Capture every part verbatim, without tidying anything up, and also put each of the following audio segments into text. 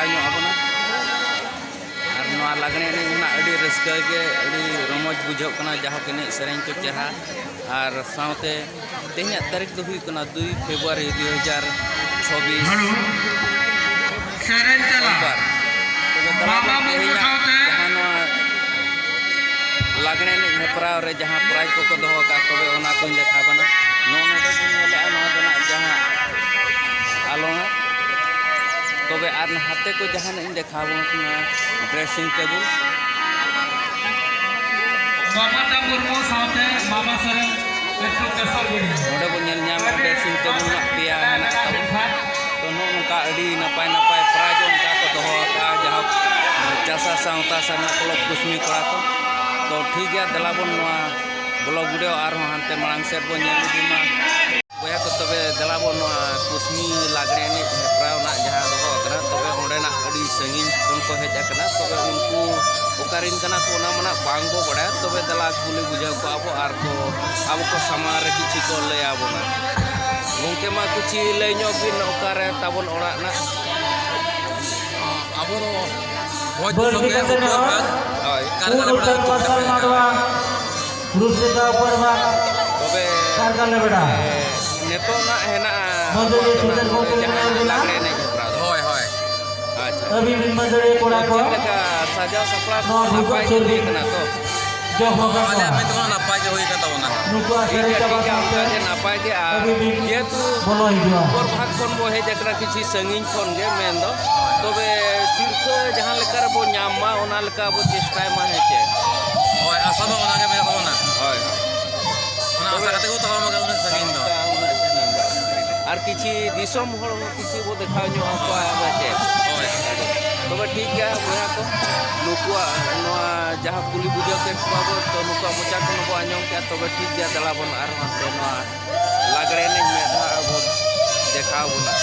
ᱧᱚᱜ ᱟᱵᱚᱱᱟ᱾ ᱟᱨ ᱱᱚᱣᱟ ᱞᱟᱜᱽᱬᱮ ᱮᱱᱮᱡ ᱨᱮᱱᱟᱜ ᱟᱹᱰᱤ ᱨᱟᱹᱥᱠᱟᱹ ᱜᱮ, ᱟᱹᱰᱤ ᱨᱚᱢᱚᱡᱽ ᱵᱩᱡᱷᱟᱹᱜ ᱠᱟᱱᱟ, ᱡᱟᱭᱦᱳᱠ ᱮᱱᱮᱡ ᱥᱮᱨᱮᱧ ᱠᱚ ᱪᱮᱦᱨᱟ᱾ ᱟᱨ ᱥᱟᱶᱛᱮ ᱛᱮᱦᱮᱧᱟᱜ ᱛᱟᱹᱨᱤᱠᱷ ᱫᱚ ᱦᱩᱭᱩᱜ ᱠᱟᱱᱟ ᱫᱩᱭ ᱯᱷᱮᱵᱽᱨᱩᱣᱟᱨᱤ ᱫᱩᱭ ᱦᱟᱡᱟᱨ ᱪᱷᱚᱵᱤᱥ, ᱦᱮᱞᱳ᱾ ᱥᱮᱨᱮᱧ ᱪᱟᱞᱟᱜ᱾ ᱥᱳᱢᱵᱟᱨ᱾ ᱛᱚᱵᱮ ᱫᱮᱞᱟ ᱵᱚᱱ ᱛᱮᱦᱮᱧᱟᱜ ᱡᱟᱦᱟᱸ ᱱᱚᱣᱟ ᱞᱟᱜᱽᱬᱮ ᱮᱱᱮᱡ ᱦᱮᱯᱨᱟᱣ ᱨᱮ ᱡᱟᱦᱟᱸ ᱯᱨᱟᱭᱤᱡᱽ ᱠᱚᱠᱚ ᱫᱚᱦᱚ ᱟᱠᱟᱫ, ᱛᱚᱵᱮ ᱚᱱᱟ ᱠᱚᱧ ᱫᱮᱠᱷᱟᱣ ᱵᱚᱱᱟ᱾ ᱱᱚᱜᱼᱚ ᱱᱚᱰᱮ ᱵᱚᱱ ᱧᱮᱞᱮᱜᱼᱟ, ᱱᱚᱣᱟ ᱫᱚ ᱱᱟᱜ ᱡᱟᱦᱟᱸ ᱟᱞᱚᱝᱟ᱾ ᱛᱚᱵᱮ ᱟᱨ ᱱᱟᱦᱟᱛᱮ ᱠᱚ ᱡᱟᱦᱟᱱᱟᱜ ᱤᱧ ᱫᱮᱠᱷᱟᱣ ᱟᱵᱚᱱ ᱠᱟᱱᱟ, dressing table᱾ ᱢᱟᱢᱟᱛᱟ ᱢᱩᱨᱢᱩ ᱥᱟᱶᱛᱮ ᱢᱟᱢᱟ ᱥᱚᱨᱮᱱ ᱮᱠᱴᱩ ᱠᱮᱥᱚᱨ ᱜᱤᱨᱤ᱾ ᱱᱚᱰᱮ ᱵᱚᱱ ᱧᱮᱞ ᱧᱟᱢᱟ, dressing table ᱨᱮᱱᱟᱜ ᱯᱮᱭᱟ ᱦᱮᱱᱟᱜ ᱛᱟᱵᱚᱱᱟ᱾ ᱛᱚ, ᱱᱚᱜᱼᱚ ᱱᱚᱝᱠᱟ ᱟᱹᱰᱤ ᱱᱟᱯᱟᱭ ᱱᱟᱯᱟᱭ prize ᱚᱱᱠᱟ ᱠᱚ ᱫᱚᱦᱚ ᱟᱠᱟᱫᱼᱟ, ᱡᱟᱦᱳᱠ, ᱪᱟᱥᱟ ᱥᱟᱶᱛᱟ ᱥᱟᱨᱱᱟ ᱠᱞᱚᱵᱽ ᱠᱩᱥᱢᱤ ᱠᱚᱲᱟ ᱠᱚ᱾ ᱛᱚ, ᱴᱷᱤᱠ ᱜᱮᱭᱟ, ᱫᱮᱞᱟ ᱵᱚᱱ ᱱᱚᱣᱟ vlog video ᱟᱨᱦᱚᱸ ᱦᱟᱱᱛᱮ ᱢᱟᱲᱟᱝ ᱥᱮᱫ ᱵᱚᱱ ᱧᱮᱞ ᱤᱫᱤ ᱢᱟ᱾ ᱵᱚᱭᱦᱟ ᱠᱚ, ᱛᱚᱵᱮ ᱫᱮᱞᱟ ᱵᱚᱱ ᱱᱚᱣᱟ ᱠᱩᱥᱢᱤ ᱞᱟᱜᱽᱬᱮ ᱮᱱᱮᱡ ᱦᱮᱯᱨᱟᱣ ᱨᱮᱱᱟᱜ ᱡᱟᱦᱟᱸ ᱫᱚᱦᱚ ᱟᱠᱟᱱᱟ, ᱛᱚᱵᱮ ᱚᱸᱰᱮᱱᱟᱜ ᱟᱹᱰᱤ ᱥᱟᱺᱜᱤᱧ ᱠᱷᱚᱱ ᱠᱚ ᱦᱮᱡ ᱟᱠᱟᱱᱟ᱾ ᱛᱚᱵᱮ ᱩᱱᱠᱩ ᱚᱠᱟᱨᱮᱱ ᱠᱟᱱᱟ ᱠᱚ, ᱚᱱᱟ ᱢᱟ ᱱᱟᱜ ᱵᱟᱝ ᱵᱚ ᱵᱟᱲᱟᱭᱟ᱾ ᱛᱚᱵᱮ ᱫᱮᱞᱟ ᱠᱩᱞᱤ ᱵᱩᱡᱷᱟᱹᱣ ᱠᱚᱣᱟ ᱵᱚ ᱟᱨ ᱠᱚ ᱟᱵᱚ ᱠᱚ ᱥᱟᱢᱟᱝ ᱨᱮ ᱠᱤᱪᱷᱩ ᱠᱚ ᱞᱟᱹᱭ ᱟᱵᱚᱱᱟ᱾ ᱜᱚᱢᱠᱮ, ᱢᱟ ᱠᱤᱪᱷᱩ ᱞᱟᱹᱭ ᱧᱚᱜ ᱵᱤᱱ, ᱚᱠᱟᱨᱮ ᱛᱟᱵᱚᱱ ᱚᱲᱟᱜ ᱱᱟᱜ? ᱟᱵᱚ ᱫᱚ ᱵᱷᱚᱸᱡᱽ ᱫᱤᱥᱚᱢ ᱨᱮ ᱩᱛᱛᱚᱨ ᱵᱷᱟᱜᱽ, ᱦᱳᱭ᱾ ᱠᱟᱨᱜᱟᱞ ᱵᱮᱲᱟ ᱟᱹᱛᱩ ᱠᱚᱨᱮ ᱢᱮᱱᱟᱜᱼᱟ᱾ ᱛᱚᱵᱮ, ᱠᱟᱨᱜᱟᱞ ᱵᱮᱲᱟ᱾ ᱮ, ᱱᱤᱛᱚᱜ ᱱᱟᱜ ᱦᱮᱱᱟᱜᱼᱟ ᱢᱚᱫᱷᱩ ᱟᱵᱚᱣᱟᱜ ᱫᱚ ᱱᱟᱜ ᱥᱩᱫᱷᱤᱨ ᱱᱚᱰᱮ ᱜᱚᱢᱠᱮ ᱡᱟᱦᱟᱸ ᱢᱮᱱᱟᱜ ᱵᱤᱱᱟ? ᱞᱟᱜᱽᱲᱮ ᱮᱱᱮᱡ ᱦᱮᱯᱨᱟᱣ ᱫᱚ᱾ ᱦᱳᱭ, ᱦᱳᱭ᱾ ᱟᱪᱪᱷᱟ᱾ ᱟᱹᱵᱤᱱ ᱵᱤᱱ ᱢᱟᱹᱫᱟᱹᱲᱤᱭᱟᱹ ᱠᱚᱲᱟ ᱛᱚ, ᱠᱚ᱾ ᱪᱮᱫ ᱞᱮᱠᱟ ᱥᱟᱡᱟᱣ ᱥᱟᱯᱲᱟᱣ ᱠᱚ ᱱᱚᱣᱟ ᱱᱟᱯᱟᱭ ᱜᱮ ᱵᱷᱩᱵᱚᱱᱮᱥᱚᱨ ᱦᱩᱭ ᱵᱤᱱ ᱠᱟᱱᱟ ᱛᱚ? ᱡᱚᱦᱚᱜ ᱦᱚᱸ, ᱟᱞᱮᱭᱟᱜ ᱟᱠᱚ᱾ ᱢᱮᱱ ᱛᱮᱢᱟ ᱱᱟᱯᱟᱭ ᱜᱮ ᱦᱩᱭ ᱟᱠᱟᱱ ᱛᱟᱵᱚᱱᱟ᱾ ᱱᱩᱠᱩᱣᱟᱜ ᱴᱷᱤᱠ ᱥᱮᱨᱮᱧ ᱜᱮᱭᱟ, ᱪᱟᱵᱟ ᱴᱷᱤᱠ ᱜᱮᱭᱟ, ᱚᱱᱠᱟ ᱥᱟᱶᱛᱮ ᱜᱮ ᱱᱟᱯᱟᱭ ᱜᱮ᱾ ᱟᱨ ᱟᱹᱵᱤᱱ ᱵᱤᱱ ᱡᱮᱦᱮᱛᱩ ᱵᱚᱞᱚ ᱦᱤᱡᱩᱜᱼᱟ᱾ ᱩᱯᱚᱨ ᱵᱷᱟᱜᱽ ᱠᱷᱚᱱ ᱵᱚ ᱦᱮᱡ ᱟᱠᱟᱱᱟ, ᱠᱤᱪᱷᱩ ᱥᱟᱺᱜᱤᱧ ᱠᱷᱚᱱ ᱜᱮ, ᱢᱮᱱᱫᱚ ᱛᱚᱵᱮ ᱥᱤᱨᱯᱷᱟᱹ ᱡᱟᱦᱟᱸ ᱞᱮᱠᱟ ᱨᱮᱵᱚ ᱧᱟᱢ ᱢᱟ, ᱚᱱᱟ ᱞᱮᱠᱟ ᱵᱚ ᱪᱮᱥᱴᱟᱭ ᱢᱟ, ᱦᱮᱸ ᱪᱮ? ᱦᱳᱭ, ᱟᱥᱟ ᱫᱚ ᱚᱱᱟ ᱜᱮ ᱢᱮᱱᱟᱜ ᱛᱟᱵᱚᱱᱟ᱾ ᱦᱳᱭ, ᱦᱳᱭ᱾ ᱚᱱᱟ ᱛᱚᱵᱮ ᱟᱥᱟ ᱠᱟᱛᱮ ᱜᱮ ᱛᱟᱲᱟᱢ ᱟᱠᱟᱫᱟ ᱩᱱᱟᱹᱜ ᱥᱟᱺᱜᱤᱧ ᱫᱚ᱾ ᱩᱱᱟᱹᱜ ᱥᱟᱺᱜᱤᱧ ᱫᱚ᱾ ᱟᱨ ᱠᱤᱪᱷᱤ ᱫᱤᱥᱚᱢ ᱦᱚᱲ ᱦᱚᱸ ᱠᱤᱪᱷᱤ ᱵᱚ ᱫᱮᱠᱷᱟᱣ ᱧᱚᱜ ᱟᱠᱚᱣᱟ, ᱦᱮᱸ ᱪᱮ? ᱦᱳᱭ᱾ ᱛᱚᱵᱮ ᱴᱷᱤᱠ ᱜᱮᱭᱟ ᱵᱚᱭᱦᱟ ᱠᱚ, ᱱᱩᱠᱩᱣᱟᱜ ᱱᱚᱣᱟ ᱡᱟᱦᱟᱸ ᱠᱩᱞᱤ ᱵᱩᱡᱷᱟᱹᱣ ᱠᱮᱫ ᱠᱚᱣᱟ ᱵᱚ, ᱛᱚ ᱱᱩᱠᱩᱣᱟᱜ ᱢᱚᱪᱟ ᱠᱷᱚᱱ ᱵᱚ ᱟᱸᱡᱚᱢ ᱠᱮᱫᱼᱟ᱾ ᱛᱚᱵᱮ ᱴᱷᱤᱠ ᱜᱮᱭᱟ, ᱫᱮᱞᱟ ᱵᱚᱱ ᱟᱨᱦᱚᱸ ᱦᱟᱱᱛᱮ ᱱᱚᱣᱟ ᱞᱟᱜᱽᱲᱮ ᱮᱱᱮᱡ ᱢᱮᱫ ᱫᱷᱟᱣ ᱵᱚᱱ ᱫᱮᱠᱷᱟᱣ ᱵᱚᱱᱟ᱾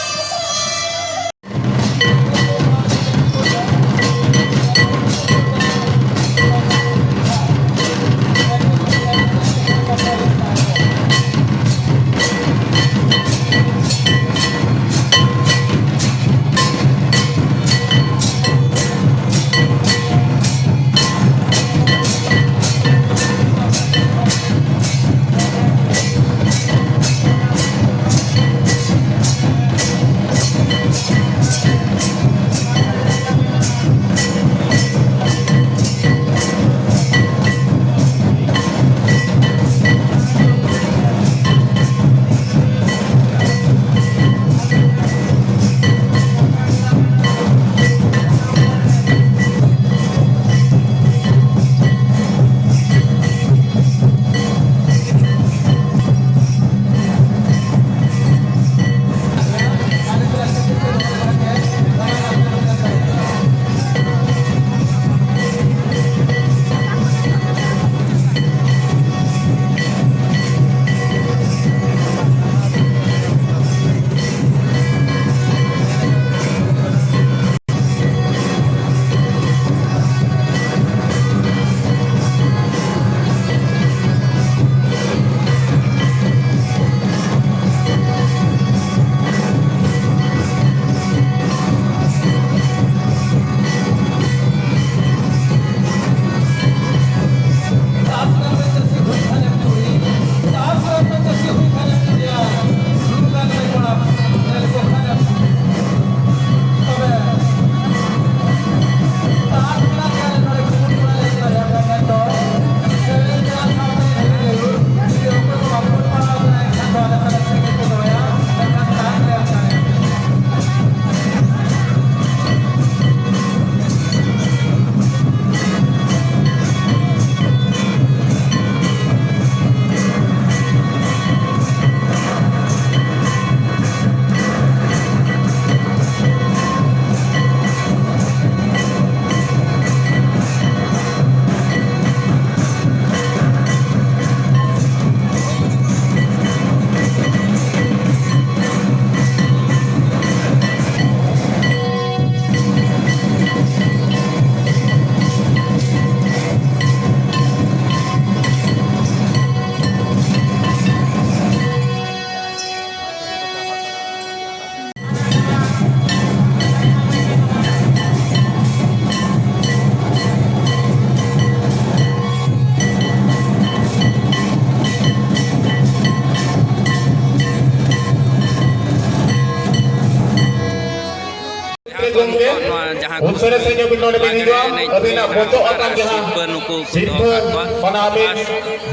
ᱜᱚᱢᱠᱮ, ᱱᱚᱣᱟ ᱡᱟᱦᱟᱸ ᱠᱚ ᱩᱥᱟᱹᱨᱟ ᱥᱟᱺᱦᱤᱡ ᱟᱹᱵᱤᱱ ᱱᱚᱰᱮ ᱵᱤᱱ ᱦᱤᱡᱩᱜᱼᱟ, ᱮᱱᱮᱡ ᱟᱹᱵᱤᱱᱟᱜ ᱦᱩᱭᱩᱜ ᱠᱟᱱᱟ, ᱵᱚᱛᱚᱜ ᱟᱠᱟᱱ ᱟᱨ ᱡᱟᱦᱟᱸ ᱥᱤᱨᱯᱟᱹ ᱱᱩᱠᱩ ᱠᱚ ᱥᱤᱨᱯᱟᱹ ᱫᱚᱦᱚ ᱟᱠᱟᱫ ᱠᱚᱣᱟ᱾ ᱚᱱᱟ ᱟᱹᱵᱤᱱ ᱟᱨ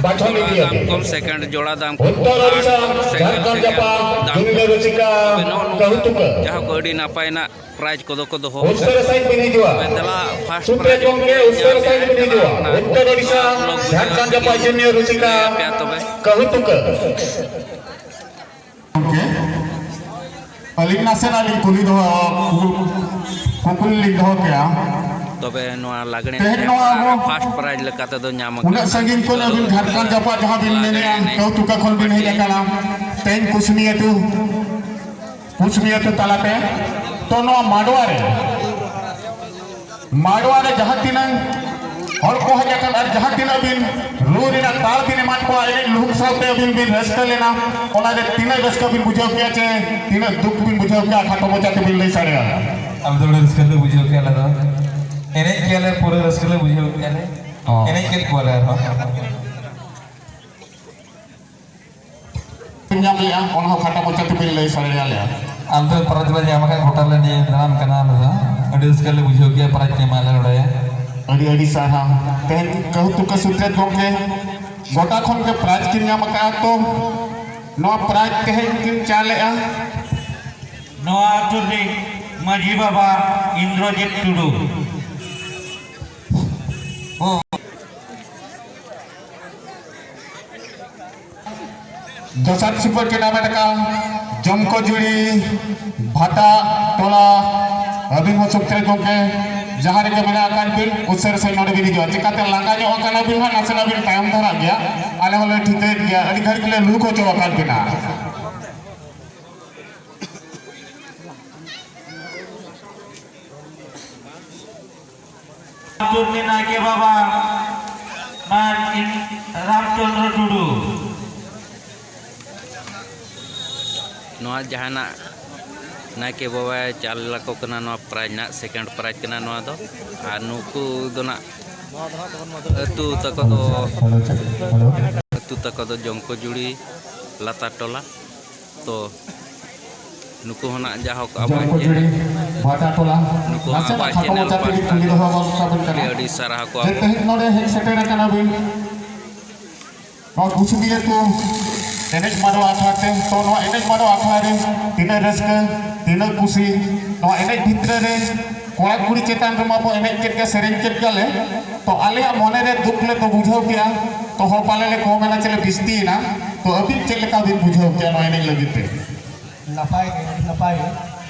ᱵᱟᱪᱷᱚᱱ ᱡᱚᱲᱟ ᱤᱫᱤᱭᱟ ᱫᱟᱢ ᱵᱤᱱ᱾ ᱠᱚᱢ, ᱥᱮᱠᱮᱱᱰ ᱡᱚᱲᱟ ᱫᱟᱢ ᱠᱚᱢ, ᱩᱛᱛᱚᱨ ᱟᱨ ᱳᱰᱤᱥᱟ, ᱥᱮᱠᱮᱱᱰ, ᱡᱷᱟᱲᱠᱷᱚᱸᱰ ᱥᱮᱠᱮᱱᱰ ᱡᱟᱯᱟᱜ, ᱫᱟᱢ ᱡᱩᱢᱤᱞ ᱠᱚ᱾ ᱨᱩᱪᱤᱠᱟ, ᱛᱚᱵᱮ ᱱᱚᱜᱼᱚ ᱱᱚᱝᱠᱟ ᱠᱟᱹᱦᱩ ᱛᱩᱠᱟᱹ᱾ ᱡᱟᱦᱟᱸ ᱠᱚ ᱟᱹᱰᱤ ᱱᱟᱯᱟᱭ ᱱᱟᱜ ᱯᱨᱟᱭᱤᱡᱽ ᱠᱚᱫᱚ ᱠᱚ ᱫᱚᱦᱚ ᱩᱥᱟᱹᱨᱟ ᱥᱟᱺᱦᱤᱡ ᱵᱤᱱ ᱦᱤᱡᱩᱜᱼᱟ᱾ ᱛᱚᱵᱮ ᱫᱮᱞᱟ, ᱯᱷᱟᱥᱴ ᱥᱩᱛᱨᱮᱛ ᱯᱨᱟᱭᱤᱡᱽ ᱜᱚᱢᱠᱮ, ᱧᱟᱢ ᱩᱥᱟᱹᱨᱟ ᱞᱮᱠᱷᱟᱱ ᱥᱟᱺᱦᱤᱡ ᱵᱤᱱ ᱦᱤᱡᱩᱜᱼᱟ᱾ ᱚᱱᱟ ᱩᱛᱛᱚᱨ ᱳᱰᱤᱥᱟ, ᱞᱚᱜ ᱵᱩᱡᱷᱟᱹᱣ ᱡᱷᱟᱲᱠᱷᱚᱸᱰ ᱡᱟᱯᱟᱜ ᱛᱮᱜᱮ ᱡᱩᱱᱤᱭᱚᱨ ᱨᱩᱪᱤᱠᱟ, ᱞᱟᱹᱭ ᱟᱯᱮᱭᱟ ᱛᱚᱵᱮ᱾ ᱠᱟᱹᱦᱩ ᱛᱩᱠᱟᱹ᱾ ᱜᱚᱢᱠᱮ, ᱟᱹᱞᱤᱧ ᱱᱟᱥᱮᱱᱟᱜ ᱞᱤᱧ ᱠᱩᱞᱤ ᱫᱚᱦᱚ, ᱠᱩ-, ᱠᱩᱠᱞᱤ ᱞᱤᱧ ᱫᱚᱦᱚ ᱠᱮᱭᱟ᱾ ᱛᱚᱵᱮ ᱱᱚᱣᱟ ᱞᱟᱜᱽᱬᱮ ᱛᱮᱦᱮᱧ ᱮᱱᱮᱡ ᱱᱚᱣᱟ ᱟᱵᱚ ᱯᱷᱟᱥᱴ ᱯᱨᱟᱭᱤᱡᱽ ᱞᱮᱠᱟ ᱛᱮᱫᱚ ᱧᱟᱢ ᱟᱠᱟᱱᱟ᱾ ᱩᱱᱟᱹᱜ ᱥᱟᱺᱜᱤᱧ ᱠᱷᱚᱱ ᱟᱹᱵᱤᱱ ᱡᱷᱟᱲᱠᱷᱚᱸᱰ ᱡᱟᱯᱟᱜ ᱡᱟᱦᱟᱸ ᱵᱤᱱ ᱞᱟᱜᱽᱬᱮ ᱢᱮᱱᱮᱫᱼᱟ, ᱮᱱᱮᱡ ᱠᱟᱹᱦᱩ ᱛᱩᱠᱟᱹ ᱠᱷᱚᱱ ᱵᱤᱱ ᱦᱮᱡ ᱯᱟᱹᱴᱤ ᱟᱠᱟᱱᱟ, ᱛᱮᱦᱮᱧ ᱠᱩᱥᱱᱤ ᱟᱹᱛᱩ, ᱠᱩᱥᱱᱤ ᱟᱹᱛᱩ ᱛᱟᱞᱟᱛᱮ᱾ ᱛᱚ, ᱱᱚᱣᱟ ᱢᱟᱰᱣᱟ ᱨᱮ, ᱢᱟᱰᱣᱟ ᱨᱮ ᱡᱟᱦᱟᱸ ᱛᱤᱱᱟᱹᱝ ᱦᱚᱲ ᱠᱚ ᱦᱮᱡ ᱟᱠᱟᱱ ᱟᱨ ᱡᱟᱦᱟᱸ ᱛᱤᱱᱟᱹᱜ ᱵᱤᱱ ᱨᱩ ᱨᱮᱱᱟᱜ ᱛᱟᱞ ᱵᱤᱱ ᱮᱢᱟᱫ ᱠᱚᱣᱟ, ᱮᱱᱮᱡ ᱞᱩᱦᱩᱠ ᱥᱟᱶᱛᱮ ᱟᱹᱵᱤᱱ ᱵᱤᱱ ᱨᱟᱹᱥᱠᱟᱹ ᱞᱮᱱᱟ, ᱚᱱᱟ ᱨᱮ ᱛᱤᱱᱟᱹᱜ ᱨᱟᱹᱥᱠᱟᱹ ᱵᱤᱱ ᱵᱩᱡᱷᱟᱹᱣ ᱠᱮᱜᱼᱟ ᱪᱮ ᱛᱤᱱᱟᱹᱜ ᱫᱩᱠ ᱵᱤᱱ ᱵᱩᱡᱷᱟᱹᱣ ᱠᱮᱜᱼᱟ, ᱠᱷᱟᱴᱚ ᱢᱟᱪᱷᱟ ᱛᱮᱵᱤᱱ ᱞᱟᱹᱭ ᱥᱟᱰᱮᱭᱟ? ᱟᱞᱮ ᱫᱚ ᱟᱹᱰᱤ ᱨᱟᱹᱥᱠᱟᱹ ᱞᱮ ᱵᱩᱡᱷᱟᱹᱣ ᱠᱮᱜᱼᱟ, ᱟᱞᱮ ᱫᱚ ᱮᱱᱮᱡ ᱠᱮᱜᱼᱟ ᱞᱮ, ᱯᱩᱨᱟᱹ ᱨᱟᱹᱥᱠᱟᱹ ᱞᱮ ᱵᱩᱡᱷᱟᱹᱣ ᱠᱮᱜᱼᱟ ᱞᱮ, ᱚ᱾ ᱮᱱᱮᱡ ᱠᱮᱫ ᱠᱚᱣᱟ ᱞᱮ ᱟᱨᱦᱚᱸ᱾ ᱧᱟᱢ ᱞᱮᱜᱼᱟ, ᱚᱱᱟ ᱦᱚᱸ ᱠᱷᱟᱴᱚ ᱢᱟᱪᱷᱟ ᱛᱮᱵᱤᱱ ᱞᱟᱹᱭ ᱥᱟᱰᱮ ᱟᱞᱮᱭᱟ᱾ ᱟᱞᱮ ᱫᱚ ᱯᱨᱟᱭᱤᱡᱽ ᱞᱮ ᱧᱟᱢ ᱟᱠᱟᱫ, ᱜᱚᱴᱟ ᱞᱮ ᱱᱤᱭᱟᱹ ᱫᱟᱬᱟᱱ ᱠᱟᱱᱟ᱾ ᱟᱞᱮ ᱫᱚ ᱟᱹᱰᱤ ᱨᱟᱹᱥᱠᱟᱹ ᱞᱮ ᱵᱩᱡᱷᱟᱹᱣ ᱠᱮᱜᱼᱟ ᱯᱨᱟᱭᱤᱡᱽ ᱠᱚ ᱮᱢᱟ ᱞᱮ ᱱᱚᱰᱮ᱾ ᱟᱹᱰᱤ ᱟᱹᱰᱤ ᱥᱟᱨᱦᱟᱣ᱾ ᱛᱮᱦᱮᱧ ᱠᱟᱹᱦᱩ ᱛᱩᱠᱟᱹ ᱥᱩᱛᱨᱮᱛ ᱜᱚᱢᱠᱮ ᱜᱚᱴᱟ ᱠᱷᱚᱱ ᱜᱮ ᱯᱨᱟᱭᱤᱡᱽ ᱠᱤᱱ ᱧᱟᱢ ᱟᱠᱟᱫᱼᱟ, ᱛᱚ ᱱᱚᱣᱟ ᱯᱨᱟᱭᱤᱡᱽ ᱛᱮᱦᱮᱧ ᱠᱤᱱ ᱪᱟᱞ ᱮᱜᱼᱟ᱾ ᱱᱚᱣᱟ ᱟᱹᱛᱩ ᱨᱤᱱᱤᱡ ᱢᱟᱹᱡᱷᱤ ᱵᱟᱵᱟ ᱤᱱᱫᱨᱚᱡᱤᱛ ᱴᱩᱰᱩ᱾ ᱫᱚᱥᱟᱨ ᱥᱤᱨᱯᱟᱹ ᱠᱮᱱᱟᱢᱮᱴ ᱠᱟᱱ ᱡᱚᱢᱠᱚᱡᱩᱲᱤ ᱵᱷᱟᱴᱟ ᱴᱚᱞᱟ, ᱟᱹᱵᱤᱱ ᱦᱚᱸ ᱥᱩᱠᱛᱮ ᱜᱚᱢᱠᱮ ᱡᱟᱦᱟᱸ ᱨᱮᱜᱮ ᱢᱮᱱᱟᱜ ᱟᱠᱟᱫ ᱵᱤᱱ, ᱩᱥᱟᱹᱨᱟ ᱥᱮ ᱱᱚᱰᱮ ᱵᱤᱱ ᱦᱤᱡᱩᱜᱼᱟ᱾ ᱪᱤᱠᱟᱹᱛᱮ ᱞᱟᱸᱜᱟ ᱧᱚᱜ ᱟᱠᱟᱱᱟ ᱵᱤᱱ ᱦᱟᱸᱜ, ᱱᱟᱥᱮᱱᱟᱜ ᱵᱤᱱ ᱛᱟᱭᱚᱢ ᱫᱷᱟᱨᱟᱜ ᱜᱮᱭᱟ, ᱟᱞᱮ ᱦᱚᱸᱞᱮ ᱴᱷᱤᱠᱟᱹᱭᱮᱫ ᱜᱮᱭᱟ, ᱟᱹᱰᱤ ᱜᱷᱟᱹᱲᱤᱡ ᱞᱮ ᱞᱩᱦᱩᱠ ᱦᱚᱪᱚ ᱟᱠᱟᱫ ᱵᱤᱱᱟ᱾ ᱟᱹᱛᱩ ᱨᱤᱱᱤᱡ ᱱᱟᱭᱠᱮ ᱵᱟᱵᱟ ᱢᱟᱱ ᱨᱟᱢᱪᱚᱸᱫᱽᱨᱚ ᱴᱩᱰᱩ᱾ ᱱᱚᱣᱟ ᱡᱟᱦᱟᱱᱟᱜ ᱱᱟᱭᱠᱮ ᱵᱟᱵᱟᱭ ᱪᱟᱞ ᱟᱠᱚ ᱠᱟᱱᱟ, ᱱᱚᱣᱟ ᱯᱨᱟᱭᱤᱡᱽ ᱨᱮᱱᱟᱜ ᱥᱮᱠᱮᱱᱰ ᱯᱨᱟᱭᱤᱡᱽ ᱠᱟᱱᱟ ᱱᱚᱣᱟ ᱫᱚ᱾ ᱟᱨ ᱱᱩᱠᱩ ᱫᱚ ᱱᱟᱜ ᱟᱹᱛᱩ ᱛᱟᱠᱚ ᱫᱚ, ᱟᱹᱛᱩ ᱛᱟᱠᱚ ᱫᱚ ᱡᱚᱝᱠᱚ ᱡᱩᱲᱤ ᱞᱟᱛᱟᱨ ᱴᱚᱞᱟ᱾ ᱛᱚ ᱱᱩᱠᱩ ᱦᱚᱸ ᱱᱟᱜ ᱡᱟᱦᱳᱠ ᱟᱵᱚᱣᱟᱜ ᱡᱚᱢᱯᱩᱡᱩᱲᱤ ᱵᱷᱟᱴᱟ ᱴᱚᱞᱟ ᱱᱩᱠᱩ ᱦᱚᱸ ᱱᱟᱥᱮᱱᱟᱜ ᱟᱵᱚᱣᱟᱜ ᱠᱷᱟᱴᱚ channel ᱢᱟᱪᱷᱟ ᱛᱮᱜᱮ ᱯᱟᱥᱴᱟ ᱠᱩᱞᱤ ᱠᱷᱚᱱ ᱫᱚᱦᱚ ᱟᱵᱚᱱ ᱥᱟᱵᱚᱱ ᱟᱹᱰᱤ ᱠᱟᱱᱟ᱾ ᱟᱹᱰᱤ ᱥᱟᱨᱦᱟᱣ ᱠᱚᱣᱟ ᱡᱮ ᱵᱚᱱ᱾ ᱛᱮᱦᱮᱧ ᱱᱚᱰᱮ ᱦᱮᱡ ᱥᱮᱴᱮᱨ ᱟᱠᱟᱱᱟ ᱵᱤᱱ ᱱᱚᱣᱟ ᱠᱩᱥᱵᱤᱭᱟᱹ ᱠᱚ ᱮᱱᱮᱡ ᱢᱟᱰᱣᱟ ᱟᱠᱷᱲᱟ ᱛᱮ᱾ ᱛᱚ ᱱᱚᱣᱟ ᱮᱱᱮᱡ ᱢᱟᱰᱣᱟ ᱟᱠᱷᱲᱟ ᱨᱮ ᱛᱤᱱᱟᱹᱜ ᱨᱟᱹᱥᱠᱟᱹ, ᱛᱤᱱᱟᱹᱜ ᱠᱩᱥᱤ, ᱱᱚᱣᱟ ᱮᱱᱮᱡ ᱵᱷᱤᱛᱨᱤ ᱨᱮ ᱠᱚᱲᱟ ᱠᱩᱲᱤ ᱪᱮᱛᱟᱱ ᱨᱮᱢᱟ ᱵᱚ ᱮᱱᱮᱡ ᱠᱮᱫ ᱜᱮ, ᱥᱮᱨᱮᱧ ᱠᱮᱫ ᱜᱮᱭᱟᱞᱮ᱾ ᱛᱚ ᱟᱞᱮᱭᱟᱜ ᱢᱚᱱᱮ ᱨᱮ ᱫᱩᱠ ᱞᱮ ᱛᱚ ᱵᱩᱡᱷᱟᱹᱣ ᱠᱮᱜᱼᱟ᱾ ᱛᱚ ᱦᱚᱲ ᱯᱟᱞᱮ ᱞᱮ ᱠᱚᱢ ᱮᱱᱟ ᱪᱮᱞᱮ ᱵᱤᱥᱛᱤᱭᱮᱱᱟ᱾ ᱛᱚ ᱟᱹᱵᱤᱱ ᱪᱮᱫ ᱞᱮᱠᱟ ᱵᱤᱱ ᱵᱩᱡᱷᱟᱹᱣ ᱠᱮᱜᱼᱟ ᱱᱚᱣᱟ ᱮᱱᱮᱡ ᱞᱟᱹᱜᱤᱫ ᱛᱮ? ᱱᱟᱯᱟᱭ ᱜᱮ, ᱟᱹᱰᱤ ᱱᱟᱯᱟᱭ ᱜᱮ᱾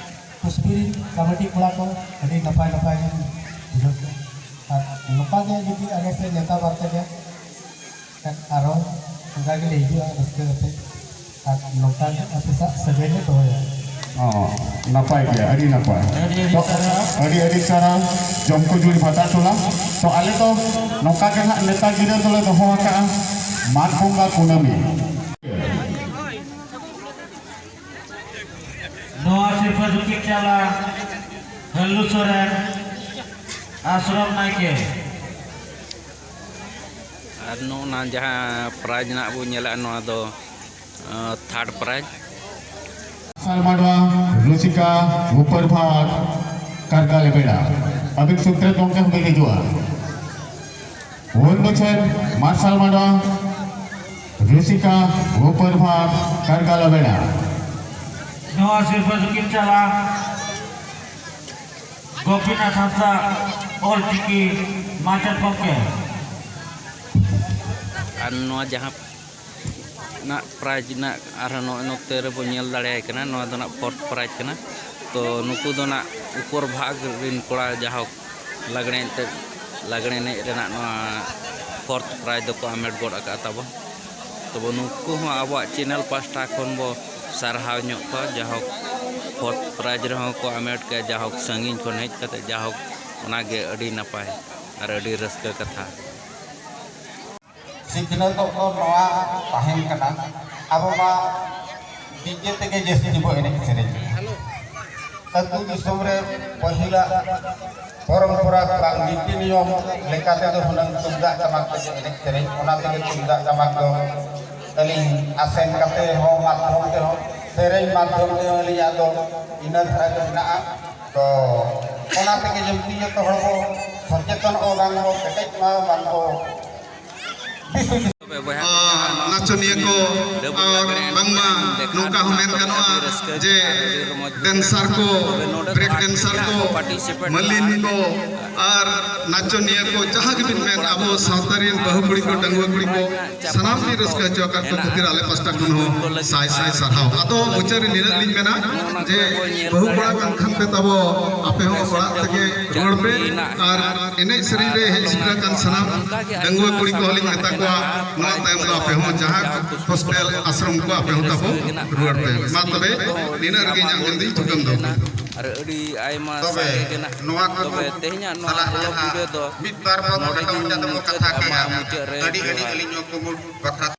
ᱠᱩᱥᱵᱤ ᱨᱤᱱ ᱠᱚᱢᱤᱴᱤ ᱠᱚᱲᱟ ᱠᱚ ᱟᱹᱰᱤ ᱱᱟᱯᱟᱭ ᱱᱟᱯᱟᱭ ᱜᱮ ᱵᱩᱡᱷᱟᱹᱣ ᱠᱮᱫᱟ᱾ ᱟᱨ ᱱᱚᱝᱠᱟ ᱜᱮ ᱡᱩᱫᱤ ᱟᱞᱮ ᱯᱮ ᱱᱮᱣᱛᱟ ᱵᱟᱨᱛᱮ ᱜᱮ, ᱠᱷᱟᱱ ᱟᱨᱦᱚᱸ ᱚᱱᱠᱟ ᱜᱮᱞᱮ ᱦᱤᱡᱩᱜᱼᱟ ᱨᱟᱹᱥᱠᱟᱹ ᱠᱟᱛᱮ᱾ ᱟᱨ ᱱᱚᱝᱠᱟ ᱜᱮ ᱟᱯᱮ ᱥᱟᱶ ᱥᱟᱹᱜᱟᱹᱭ ᱞᱮ ᱫᱚᱦᱚᱭᱟ᱾ ᱦᱚᱸ, ᱱᱟᱯᱟᱭ ᱜᱮᱭᱟ, ᱟᱹᱰᱤ ᱱᱟᱯᱟᱭ᱾ ᱟᱹᱰᱤ ᱟᱹᱰᱤ ᱛᱚ, ᱥᱟᱨᱦᱟᱣ᱾ ᱟᱹᱰᱤ ᱟᱹᱰᱤ ᱥᱟᱨᱦᱟᱣ ᱡᱚᱢᱠᱩᱡᱩᱲ ᱵᱷᱟᱴᱟ ᱴᱚᱞᱟ᱾ ᱛᱚ ᱟᱞᱮ ᱫᱚ ᱱᱚᱝᱠᱟ ᱜᱮ ᱦᱟᱸᱜ ᱱᱮᱛᱟ ᱜᱤᱨᱟᱹ ᱫᱚᱞᱮ ᱫᱚᱦᱚ ᱟᱠᱟᱜᱼᱟ ᱢᱟᱜᱽ ᱵᱚᱸᱜᱟ ᱠᱩᱱᱟᱹᱢᱤ᱾ ᱱᱚᱣᱟ ᱥᱤᱨᱯᱟᱹ ᱫᱚᱠᱤᱱ ᱪᱟᱞᱟ ᱦᱟᱹᱞᱩ ᱥᱚᱨᱮᱱ, ᱟᱥᱨᱚᱢ ᱱᱟᱭᱠᱮ᱾ ᱟᱨ ᱱᱚᱜᱼᱚ ᱱᱟ ᱡᱟᱦᱟᱸ prize ᱱᱟᱜ ᱵᱚ ᱧᱮᱞᱟ, ᱱᱚᱣᱟ ᱫᱚ, ᱟᱸ, third prize᱾ ᱥᱟᱞᱢᱟᱰᱣᱟ, ᱨᱩᱥᱤᱠᱟ, ᱩᱯᱟᱹᱨ ᱵᱷᱟᱜᱽ, ᱠᱟᱨᱜᱟᱞ ᱵᱮᱲᱟ᱾ ᱟᱹᱵᱤᱱ ᱥᱩᱠᱨᱮᱛ ᱜᱚᱢᱠᱮ ᱦᱚᱸᱵᱤᱱ ᱦᱤᱡᱩᱜᱼᱟ᱾ ᱦᱩᱞ ᱢᱩᱪᱷᱟᱹᱱ ᱢᱟᱨᱥᱟᱞ ᱢᱟᱰᱣᱟ, ᱨᱩᱥᱤᱠᱟ, ᱩᱯᱟᱹᱨ ᱵᱷᱟᱜᱽ, ᱠᱟᱨᱜᱟᱞ ᱵᱮᱲᱟ᱾ ᱱᱚᱣᱟ ᱥᱤᱨᱯᱟᱹ ᱫᱚᱠᱤᱱ ᱪᱟᱞᱟ ᱜᱳᱯᱤᱱᱟᱛᱷ ᱦᱟᱸᱥᱫᱟ, ᱚᱞ ᱪᱤᱠᱤ ᱢᱟᱪᱮᱫ ᱜᱚᱢᱠᱮ᱾ ᱟᱨ ᱱᱚᱣᱟ ᱡᱟᱦᱟᱸ ᱱᱟᱜ prize ᱱᱟᱜ ᱟᱨᱦᱚᱸ ᱱᱚᱜᱼᱚᱭ ᱱᱚᱛᱮ ᱨᱮᱵᱚ ᱧᱮᱞ ᱫᱟᱲᱮᱭᱟᱭ ᱠᱟᱱᱟ, ᱱᱚᱣᱟ ᱫᱚ ᱱᱟᱜ fourth prize ᱠᱟᱱᱟ᱾ ᱛᱚ ᱱᱩᱠᱩ ᱫᱚ ᱱᱟᱜ ᱩᱯᱚᱨ ᱵᱷᱟᱜᱽ ᱨᱤᱱ ᱠᱚᱲᱟ, ᱡᱟᱦᱳᱠ ᱞᱟᱜᱽᱬᱮ ᱮᱱᱛᱮ, ᱞᱟᱜᱽᱬᱮ ᱮᱱᱮᱡ ᱨᱮᱱᱟᱜ ᱱᱚᱣᱟ fourth prize ᱫᱚᱠᱚ ᱟᱢᱮᱴ ᱜᱚᱫ ᱟᱠᱟᱫ ᱛᱟᱵᱚᱱ᱾ ᱛᱚᱵᱮ ᱱᱩᱠᱩ ᱦᱚᱸ ᱟᱵᱚᱣᱟᱜ channel ᱯᱟᱥᱴᱟ ᱠᱷᱚᱱ ᱵᱚ ᱥᱟᱨᱦᱟᱣ ᱧᱚᱜ ᱠᱚᱣᱟ, ᱡᱟᱦᱳᱠ fourth prize ᱨᱮᱦᱚᱸ ᱠᱚ ᱟᱢᱮᱴ ᱠᱮᱫᱼᱟ, ᱡᱟᱦᱳᱠ ᱥᱟᱺᱜᱤᱧ ᱠᱷᱚᱱ ᱦᱮᱡ ᱠᱟᱛᱮ, ᱡᱟᱦᱳᱠ ᱚᱱᱟᱜᱮ ᱟᱹᱰᱤ ᱱᱟᱯᱟᱭ ᱟᱨ ᱟᱹᱰᱤ ᱨᱟᱹᱥᱠᱟᱹ ᱠᱟᱛᱷᱟ᱾ ᱥᱤᱠᱷᱱᱟᱹᱛᱚᱜ ᱫᱚ ᱱᱚᱣᱟ ᱛᱟᱦᱮᱱ ᱠᱟᱱᱟ, ᱟᱵᱚ ᱢᱟ DJ ᱛᱮᱜᱮ ᱡᱟᱹᱥᱛᱤ ᱵᱚ ᱮᱱᱮᱡ ᱥᱮᱨᱮᱧ᱾ ᱟᱹᱛᱩ ᱫᱤᱥᱚᱢ ᱨᱮ ᱯᱟᱹᱦᱤᱞᱟᱜ ᱯᱚᱨᱚᱢᱯᱚᱨᱟ ᱵᱟᱝ ᱱᱤᱛᱤ ᱱᱤᱭᱚᱢ ᱞᱮᱠᱟ ᱛᱮᱫᱚ ᱦᱩᱱᱟᱹᱝ ᱛᱩᱢᱫᱟᱜ ᱴᱟᱢᱟᱠ ᱛᱮᱜᱮ ᱮᱱᱮᱡ ᱥᱮᱨᱮᱧ, ᱚᱱᱟ ᱛᱮᱜᱮ ᱛᱩᱢᱫᱟᱜ ᱴᱟᱢᱟᱠ ᱫᱚ ᱟᱹᱞᱤᱧ ᱟᱥᱮᱱ ᱠᱟᱛᱮ ᱦᱚᱸ, ᱢᱟᱫᱽᱫᱷᱚᱢ ᱛᱮᱦᱚᱸ, ᱥᱮᱨᱮᱧ ᱢᱟᱫᱽᱫᱷᱚᱢ ᱛᱮ ᱟᱹᱞᱤᱧᱟᱜ ᱫᱚ ᱤᱱᱟᱹ ᱫᱷᱟᱨᱟ ᱜᱮ ᱢᱮᱱᱟᱜᱼᱟ᱾ ᱛᱚ ᱚᱱᱟ ᱛᱮᱜᱮ ᱡᱩᱫᱤ ᱡᱚᱛᱚ ᱦᱚᱲ ᱵᱚ ᱥᱚᱪᱮᱛᱚᱱᱚᱜᱼᱟ, ᱵᱟᱝ ᱵᱚ ᱠᱮᱴᱮᱡᱚᱜᱼᱟ, ᱵᱟᱝ ᱵᱚ ᱫᱤᱥ ᱦᱩᱫᱤᱥ᱾ ᱛᱚᱵᱮ ᱵᱚᱭᱦᱟ ᱠᱚ, ᱟᱨ ᱱᱟᱪᱚᱱᱤᱭᱟᱹ ᱠᱚ, ᱰᱟᱹᱵᱩ ᱟᱨ ᱞᱟᱜᱽᱬᱮ ᱮᱱᱮᱡ ᱵᱟᱝᱢᱟ ᱞᱮᱠᱷᱟᱱ ᱱᱚᱝᱠᱟ ᱦᱚᱸ ᱢᱮᱱ ᱟᱹᱰᱤ ᱜᱟᱱᱚᱜᱼᱟ ᱨᱟᱹᱥᱠᱟᱹ ᱡᱮ ᱟᱨ ᱟᱹᱰᱤ ᱨᱚᱢᱚᱡᱽ ᱵᱩᱡᱷᱟᱹᱜᱼᱟ᱾ ᱰᱮᱱᱥᱟᱨ ᱠᱚ, ᱛᱚᱵᱮ ᱱᱚᱰᱮ ᱵᱨᱮᱠ ᱡᱟᱦᱟᱸ ᱰᱮᱱᱥᱟᱨ ᱠᱚ, ᱠᱚ participate ᱢᱟᱹᱞᱤᱱ ᱠᱟᱜᱼᱟ᱾ ᱠᱚ, ᱟᱨ ᱱᱟᱪᱚᱱᱤᱭᱟᱹ ᱠᱚ, ᱡᱟᱦᱟᱸ ᱜᱮᱵᱤᱱ ᱢᱮᱱ, ᱟᱵᱚ ᱥᱟᱶᱛᱟ ᱨᱮᱱ ᱵᱟᱹᱦᱩ ᱠᱩᱲᱤ ᱠᱚ, ᱰᱟᱺᱜᱩᱣᱟᱹ ᱠᱩᱲᱤ ᱠᱚ, ᱥᱟᱱᱟᱢ ᱞᱤᱧ ᱨᱟᱹᱥᱠᱟᱹ ᱦᱚᱪᱚ ᱟᱠᱟᱫ ᱠᱚ ᱠᱷᱟᱹᱛᱤᱨ ᱟᱞᱮ ᱯᱟᱥᱴᱟ ᱠᱷᱚᱱ ᱦᱚᱸ ᱥᱟᱭ ᱥᱟᱭ ᱥᱟᱨᱦᱟᱣ᱾ ᱟᱫᱚ ᱢᱩᱪᱟᱹᱫ ᱨᱮ ᱱᱤᱱᱟᱹᱜ ᱞᱤᱧ ᱢᱮᱱᱟ ᱡᱮ ᱵᱟᱹᱦᱩ ᱠᱚᱲᱟ ᱠᱟᱱ ᱠᱷᱟᱱ ᱯᱮ ᱛᱟᱵᱚ, ᱟᱯᱮ ᱦᱚᱸ ᱚᱲᱟᱜ ᱛᱮᱜᱮ ᱨᱩᱣᱟᱹᱲ ᱯᱮ᱾ ᱟᱨ ᱮᱱᱮᱡ ᱥᱮᱨᱮᱧ ᱨᱮ ᱦᱮᱡ ᱥᱮᱴᱮᱨ ᱟᱠᱟᱱ ᱥᱟᱱᱟᱢ ᱰᱟᱺᱜᱩᱣᱟᱹ ᱠᱩᱲᱤ ᱠᱚᱦᱚᱸ ᱞᱤᱧ ᱢᱮᱛᱟ ᱠᱚᱣᱟ, ᱱᱚᱣᱟ ᱛᱟᱭᱚᱢ ᱫᱚ ᱟᱯᱮ ᱦᱚᱸ ᱡᱟᱦᱟᱸ ᱦᱳᱥᱴᱮᱞ ᱟᱥᱨᱚᱢ ᱠᱚ ᱟᱯᱮ ᱦᱚᱸ ᱛᱟᱵᱚ ᱨᱩᱣᱟᱹᱲ ᱯᱮ᱾ ᱢᱟ ᱛᱚᱵᱮ ᱱᱤᱱᱟᱹᱜ ᱨᱮᱜᱮ ᱤᱧᱟᱹᱜ ᱢᱮᱱᱫᱚᱧ ᱛᱷᱩᱠᱟᱹᱢ ᱫᱚᱦᱚ ᱠᱮᱫᱟ᱾ ᱟᱨ ᱟᱹᱰᱤ ᱟᱭᱢᱟ ᱛᱚᱵᱮ ᱥᱟᱸᱜᱮ ᱜᱮ ᱱᱟᱜ᱾ ᱱᱚᱣᱟ ᱠᱚ ᱛᱚᱵᱮ ᱛᱮᱦᱮᱧᱟᱜ ᱱᱚᱣᱟ ᱥᱟᱞᱟᱜ ᱵᱞᱚᱜ ᱡᱟᱦᱟᱸ ᱵᱷᱤᱰᱤᱭᱳ ᱫᱚ ᱢᱤᱫ ᱵᱟᱨ ᱵᱚᱱ ᱱᱚᱰᱮ ᱨᱟᱠᱟᱵ ᱜᱮᱵᱚᱱ ᱠᱟᱛᱮ ᱵᱚᱱ ᱢᱩᱪᱟᱹᱫᱟ᱾ ᱠᱟᱛᱷᱟ ᱢᱟ ᱠᱮᱫᱟ᱾ ᱢᱩᱪᱟᱹᱫ ᱨᱮ ᱟᱹᱰᱤ ᱟᱹᱰᱤ ᱡᱚᱦᱟᱨ᱾ ᱟᱹᱞᱤᱧ ᱱᱚᱣᱟ ᱠᱚ ᱢᱩᱞ ᱵᱟᱠᱷᱨᱟ